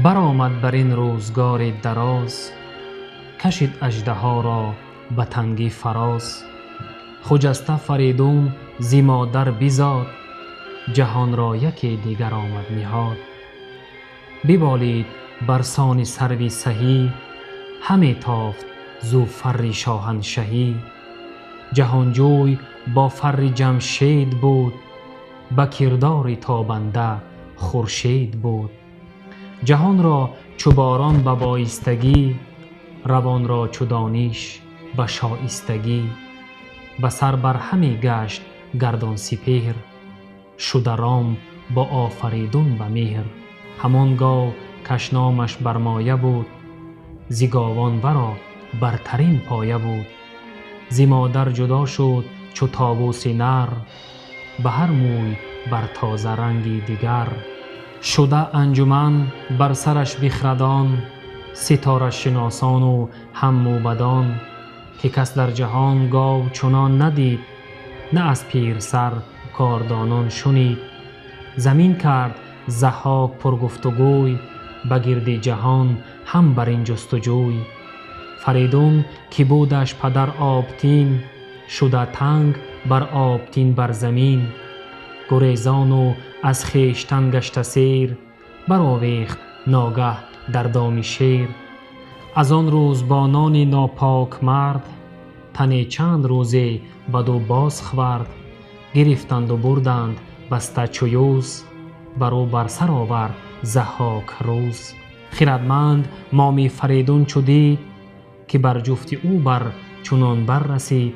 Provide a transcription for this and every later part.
Баромад бар ин рӯзгори дароз, кашид аждаҳоро ба танги фароз. Хуҷаста Фаридун зи модар бизод, ҷаҳонро яке дигар омад ниҳод. Биболид бар сони сарви саҳӣ, ҳаме тофт зу фарри шоҳаншаҳӣ. Ҷаҳонҷӯй бо фарри Ҷамшед буд, ба кирдори тобанда хуршед буд. Ҷаҳонро чу борон ба боистагӣ, равонро чу дониш ба шоистагӣ. Ба сар бар ҳаме гашт гардон сипеҳр, шуда ром бо Офаридун ба меҳр. Ҳамон гов кашномаш бармоя буд, зи говон варо бартарин поя буд. Зи модар ҷудо шуд чу товуси нар, ба ҳар мӯй бар тоза ранги дигар. Шуда анҷуман бар сараш бихрадон, ситорашиносону ҳам мӯбадон, ки кас дар ҷаҳон гов чунон надид, на аз пирсар кордонон шунид. Замин кард Заҳҳок пургуфтугӯй, ба гирди ҷаҳон ҳам бар ин ҷустуҷӯй. Фаридун ки будаш падар Обтин, шуда танг бар Обтин бар замин. Гурезону аз хештан гашта сер, баровехт ногаҳ дар доми шер. Аз он рӯз бо нони нопок мард, тане чанд рӯзе баду боз хвард. Гирифтанду бурданд баста чу юз, бар ӯ бар сар овард Заҳҳок рӯз. Хирадманд моми Фаридун чу дид, ки бар ҷуфти ӯ бар чунон бар расид.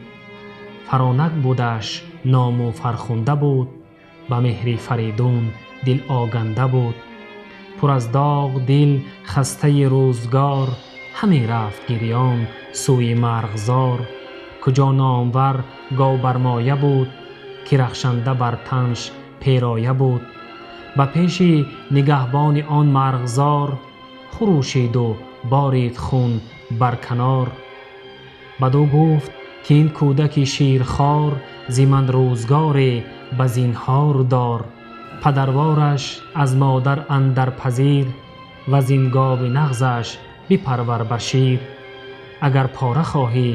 Фаронак будаш ному фархунда буд, ба меҳри Фаридун дил оганда буд. Пур аз доғ дил хастаи рӯзгор, ҳаме рафт гирён сӯи марғзор. Куҷо номвар гов бармоя буд, ки рахшанда бар танш пероя буд. Ба пеши нигаҳбони он марғзор, хурӯшиду борид хун бар канор. Баду гуфт ки ин кӯдаки ширхор, зи ман рӯзгоре ба зинҳор дор. Падарвораш аз модар андар пазир, ва зин гови нағзаш бипарвар ба шир. Агар пора хоҳӣ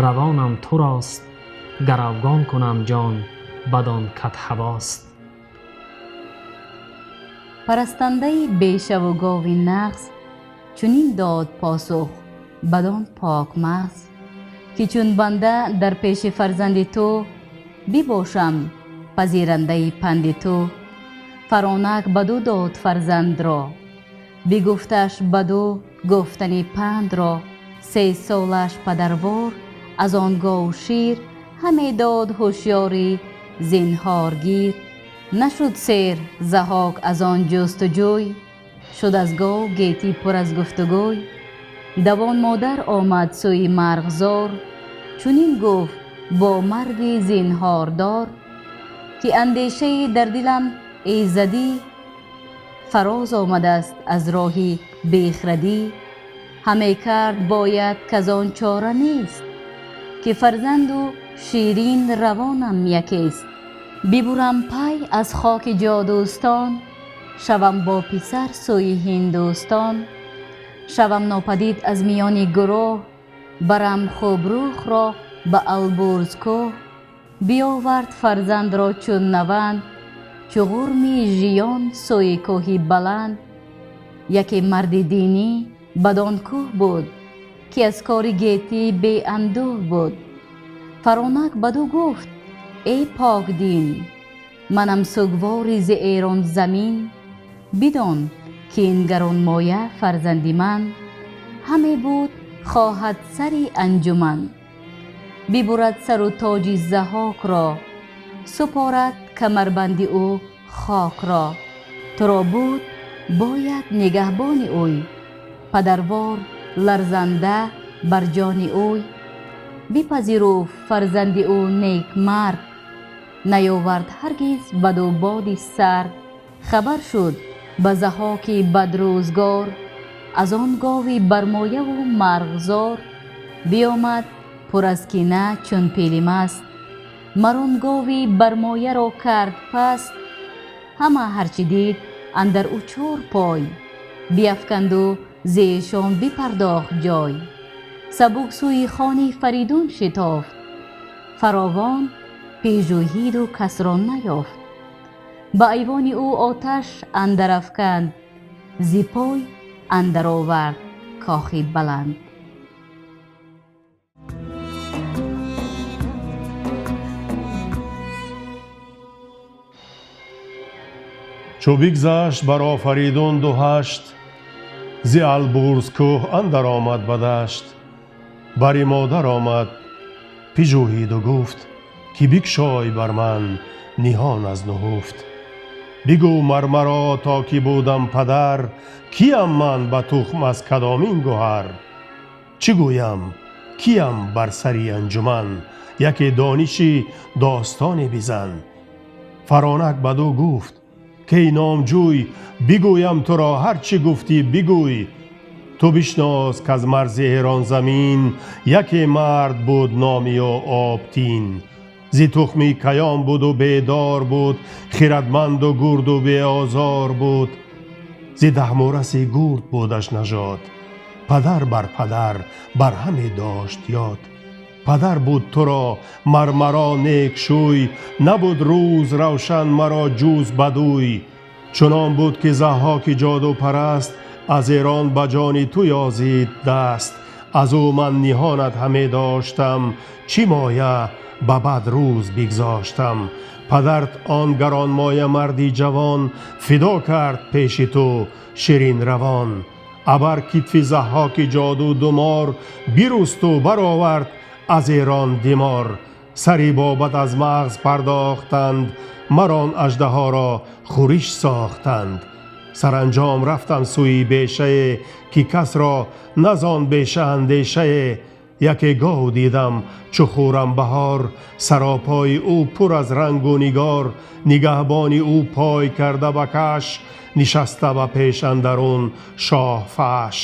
равонам турост, гаравгон кунам ҷон бадон кат ҳавост. Парастандаи бешаву гови нағз чунин дод посух бадон покмағз, ки чун банда дар пеши фарзанди ту бибошам пазирандаи панди ту. Фаронак баду дод фарзандро, бигуфташ баду гуфтани пандро. 3 солаш падарвор аз он гов шир, ҳаме дод ҳушёрӣ зинҳоргир. Нашуд сер Заҳҳок аз он ҷустуҷӯй, шуд аз гов гетӣ пур аз гуфтугӯй. Давон модар омад сӯи марғзор, чунин гуфт бо марди зинҳордор, ки андешае дар дилам эзадӣ, фароз омадааст аз роҳи бехрадӣ. Ҳаме кард бояд каз он чора нест, ки фарзанду ширин равонам якест. Бибурам пай аз хоки ҷодӯстон, шавам бо писар сӯи ҳиндӯстон. Шавам нопадид аз миёни гурӯҳ, барам хубрухро ба Албурз кӯҳ. Биёвард фарзандро чун наванд, чу ғурми жиён сӯи кӯҳи баланд. Яке марди динӣ бадон кӯҳ буд, ки аз кори гетӣ беандӯҳ буд. Фаронак баду гуфт эй покдин, манам сугвори зи Эрон замин. Бидон ки ин гаронмоя фарзанди ман, ҳаме буд хоҳад сари анҷуман. Бибурад сару тоҷи Заҳҳокро, супорад камарбанди ӯ хокро. Туро буд бояд нигаҳбони ӯй, падарвор ларзанда бар ҷони ӯй. Бипазируфт фарзанди ӯ нек мард, наёвард ҳаргиз баду боди сард. Хабар шуд ба Заҳҳоки бадрӯзгор, аз он гови бармояву марғзор. Биомад пур аз кина чун пили маст, марон гови бармояро кард паст. Ҳама ҳарчи дид андар ӯ 4 пой, Биафканду зешон бипардохт ҷой. Сабук сӯи хони Фаридун шитофт. Фаровон пижӯҳиду касро наёфт. Ба айвони ӯ оташ андар афканд, зи пой андар овард кохи баланд. Чу бигзашт бар Офаридун ду ҳашт, зи Албурз кӯҳ андар омад ба дашт. Бари модар омад, пижӯҳиду гуфт, ки бикшой бар ман ниҳон аз нуҳуфт. Бигӯ мар маро то ки будам падар, киям ман ба тухм аз кадомин гӯҳар? Чӣ гӯям, киям бар сари анҷуман, яке дониши достоне бизан. Фаронак бадӯ гуфт, кей номҷӯй, бигӯям туро ҳар чӣ гуфтӣ бигӯй. Ту бишнос, каз марзи Эрон замин, яке мард буд номи ӯ Обтин. Зи тухми каён буду бедор буд, хирадманду гурду беозор буд. Зи Даҳмураси гурд будаш нажод, падар бар падар бар ҳаме дошт ёд. Падар буд туро мар маро некшӯй, набуд рӯз равшан маро ҷуз бадӯй. Чунон буд ки Заҳҳоки ҷодупараст аз Эрон ба ҷони ту ёзид даст. Аз ӯ ман ниҳонат ҳаме доштам, чӣ моя ба бад рӯз бигзоштам. Падарт он гаронмоя марди ҷавон, фидо кард пеши ту ширин равон. Абар китфи Заҳҳоки ҷоду думор, бирусту баровард аз Эрон димор. Сари бобат аз мағз пардохтанд, мар он аждаҳоро хӯриш сохтанд. Саранҷом рафтам сӯи бешае, ки касро назон беша андешае. Яке гов дидам чу хӯрам баҳор, саропои ӯ пур аз рангу нигор. Нигаҳбони ӯ пой карда ба каш, нишаста ба пеш андарун шоҳфаш.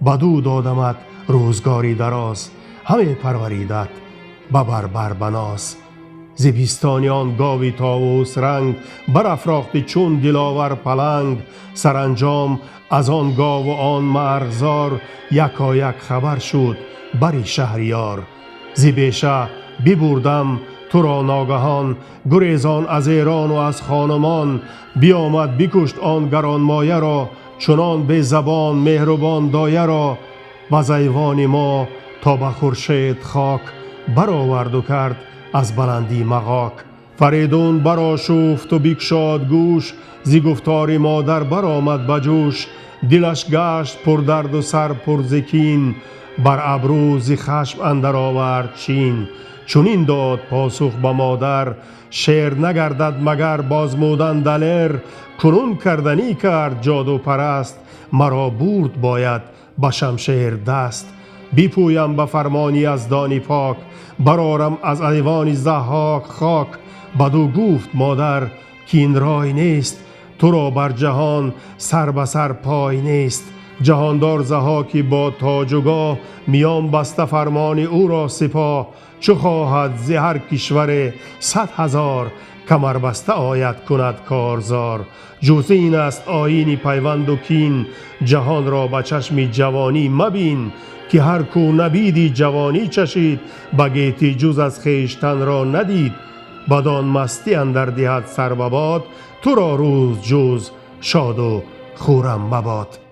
Бадӯ додамат рӯзгори дароз, ҳаме парваридат ба барбар ба ноз. Зи бистони он гови товус ранг, барафрохти чун диловар паланг. Саранҷом аз он гову он марғзор, якояк хабар шуд бари шаҳриёр. Зи беша бибурдам туро ногаҳон, гурезон аз Эрону аз хонумон. Биомад бикушт он гаронмояро, чунон безабон меҳрубон дояро. Ваз айвони мо то ба хуршед хок, бароварду кард аз баландӣ мағок. Фаридун барошуфту бикшод гӯш, зи гуфтори модар баромад ба ҷӯш. Дилаш гашт пурдарду сар пур зи кин, бар абрӯ зи хашм андар овард чин. Чунин дод посух ба модар, шер нагардад магар бозмудан далер. Кунун карданӣ кард ҷодупараст, маро бурд бояд ба шамшер даст. Бипӯям ба фармони яздони пок, барорам аз айвони Заҳҳок хок. Бадӯ гуфт модар, ки ин рой нест, туро бар ҷаҳон сар ба сар пой нест. Ҷаҳондор Заҳҳоки бо тоҷу гоҳ, миён баста фармони ӯро сипоҳ. Чу хоҳад зи ҳар кишваре 100,000, камарбаста ояд кунад корзор. Ҷуз ин аст оини пайванду кин, ҷаҳонро ба чашми ҷавонӣ мабин. Ки ҳар кӯ набиди ҷавонӣ чашид, ба гети ҷуз аз хештанро надид. Бадон мастӣ андар диҳад сар ба бод, туро рӯз ҷуз шоду хуррам мабод.